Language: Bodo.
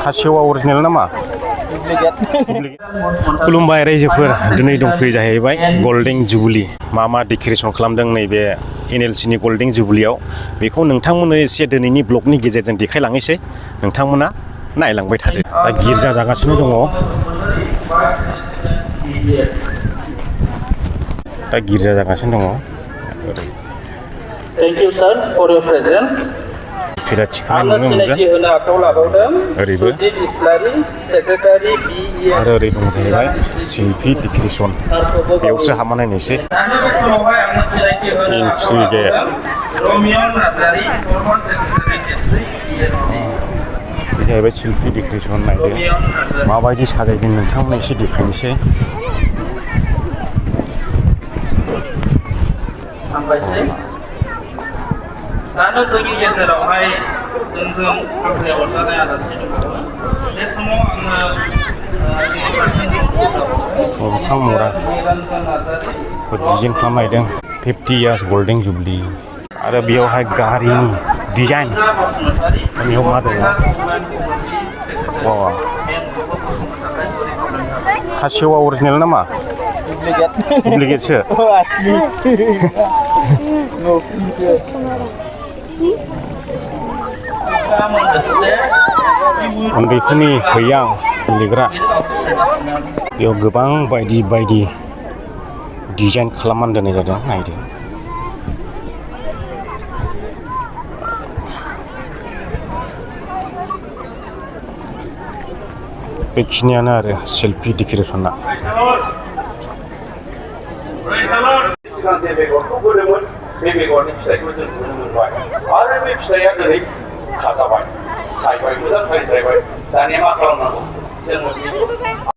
खासिवा अरिजिनेल नामा खुलुमबाय रायजोफोर दिनै दंफैयो जाहैबाय गोल्डन जुबिली मा डेक'रेसन खालामदों नैबे NLC नि गोल्डन जुबिलीयाव बेखौ नोंथांमोननो एसे दिनैनि ब्लगनि गेजेरजों देखायलांनोसै नोंथांमोना नायलांबाय थादो दा गिर्जा जागासिनो दङ दा गिर्जा जागासिनो दङ Thank you sir for your presence. फिरा थिखानाय नुनो मोनगोन ओरैबो आरो ओरै दं जाहैबाय शिल्पी डेक'रेसन बेयावसो हाबना नायनोसै एन्ट्रि गेट बे जाहैबाय शिल्पी डेक'रेसन नायदो माबायदि साजायदों नोंथांमोना एसे देखायनोसै दानो जोंनि गेजेरावहाय जोंजों हाबा हरजानाय आलासि दङ बे समाव आङो मोखां मुरा डिजाइन खालामनायदों 50 इयार्स गोल्डन जुबिली आरो बेयावहाय गारिनि डिजाइन बेयाव मा दङ खासिवा अरिजिनेल नामा डुप्लिकेटसो उन्दैफोरनि हैयां गेलेग्रा बेयाव गोबां बायदि बायदि डिजाइन खालामनानै दोननाय जादों नायदो बेखिनियानो आरो शिल्पी डेक'रेसना बे बेगरनि फिथाइखौ जों नुनो मोनबाय आरो बे फिथाइया दिनै खाजाबाय थायबाय मोजां थायबाय दानिया मा खालामनांगौ जोङो